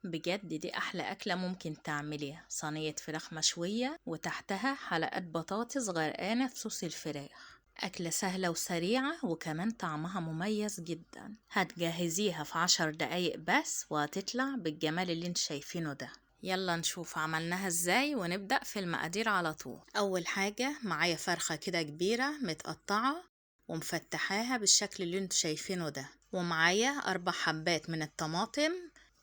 بجد دي أحلى أكلة ممكن تعمليها، صينية فراخ مشوية وتحتها حلقات بطاطس غرقانة في صوص الفراخ. أكلة سهلة وسريعة وكمان طعمها مميز جدا. هتجهزيها في 10 دقايق بس وهتطلع بالجمال اللي انت شايفينه ده. يلا نشوف عملناها ازاي ونبدأ في المقادير على طول. أول حاجة معايا فرخة كده كبيرة متقطعة ومفتحاها بالشكل اللي انتوا شايفينه ده، ومعايا 4 حبات من الطماطم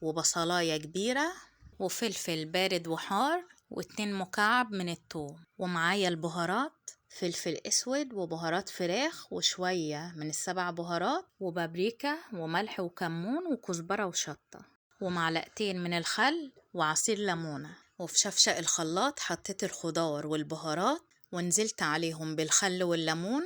وبصلاية كبيرة وفلفل بارد وحار و2 مكعب من الثوم، ومعايا البهارات فلفل اسود وبهارات فراخ وشوية من ال7 بهارات وبابريكا وملح وكمون وكزبرة وشطة ومعلقتين من الخل وعصير ليمونة. وفي شفشق الخلاط حطيت الخضار والبهارات ونزلت عليهم بالخل والليمون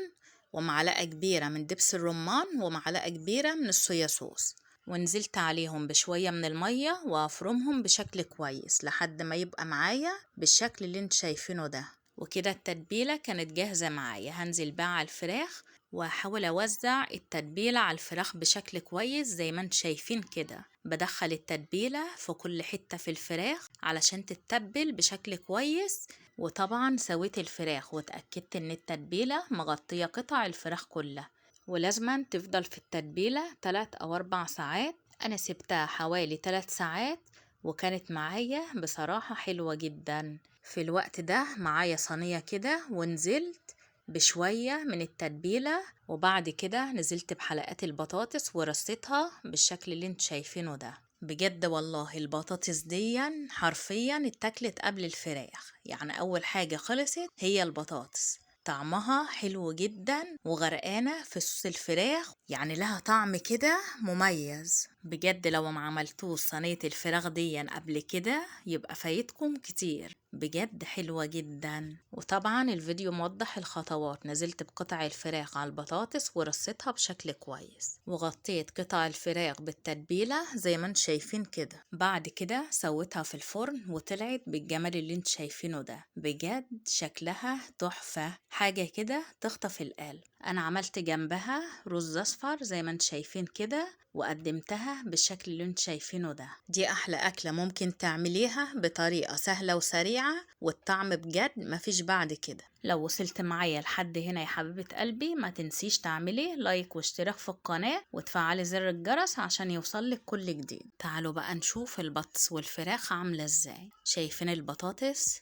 ومعلقة كبيرة من دبس الرمان ومعلقة كبيرة من الصويا صوص، ونزلت عليهم بشوية من المية وافرمهم بشكل كويس لحد ما يبقى معايا بالشكل اللي انت شايفينه ده. وكده التتبيلة كانت جاهزة معايا. هنزل بقى على الفراخ واحاول اوزع التتبيلة على الفراخ بشكل كويس زي ما انت شايفين كده. بدخل التتبيلة في كل حتة في الفراخ علشان تتبل بشكل كويس. وطبعا سويت الفراخ واتأكدت ان التتبيلة مغطية قطع الفراخ كلها، ولازما تفضل في التتبيلة 3 أو 4 ساعات. أنا سبتها حوالي 3 ساعات وكانت معايا بصراحة حلوة جدا. في الوقت ده معايا صينية كده ونزلت بشوية من التتبيلة، وبعد كده نزلت بحلقات البطاطس ورصيتها بالشكل اللي انت شايفينه ده. بجد والله البطاطس دي حرفيا اتاكلت قبل الفراخ، يعني أول حاجة خلصت هي البطاطس. طعمها حلو جدا وغرقانة في صوص الفراخ، يعني لها طعم كده مميز. بجد لو ما عملتوش صينية الفراخ دي قبل كده يبقى فايتكم كتير، بجد حلوة جدا. وطبعا الفيديو موضح الخطوات. نزلت بقطع الفراخ على البطاطس ورصيتها بشكل كويس، وغطيت قطع الفراخ بالتتبيلة زي ما انتم شايفين كده. بعد كده سويتها في الفرن وطلعت بالجمال اللي انتم شايفينه ده. بجد شكلها تحفة، حاجة كده تخطف القلب. انا عملت جنبها رز اصفر زي ما انتم شايفين كده وقدمتها بالشكل اللي انتم شايفينه ده. دي احلى اكلة ممكن تعمليها بطريقة سهلة وسريعة، والطعم بجد مفيش بعد كده. لو وصلت معايا لحد هنا يا حبيبة قلبي ما تنسيش تعملي لايك واشتراك في القناة وتفعلي زر الجرس عشان يوصلك كل جديد. تعالوا بقى نشوف البطس والفراخ عاملة ازاي. شايفين البطاطس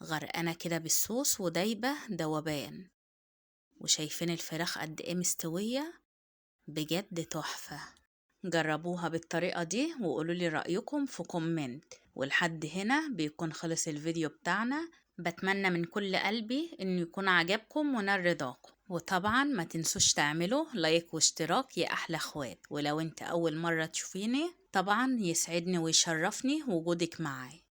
غرقانة كده بالصوص ودايبة دوبان، وشايفين الفراخ قد ايه مستوية، بجد تحفة. جربوها بالطريقة دي وقولوا لي رأيكم في comment. ولحد هنا بيكون خلص الفيديو بتاعنا. بتمنى من كل قلبي انه يكون عجبكم ونال رضاكم، وطبعا ما تنسوش تعملوا لايك واشتراك يا احلى اخوات. ولو انت اول مرة تشوفيني طبعا يسعدني ويشرفني وجودك معايا.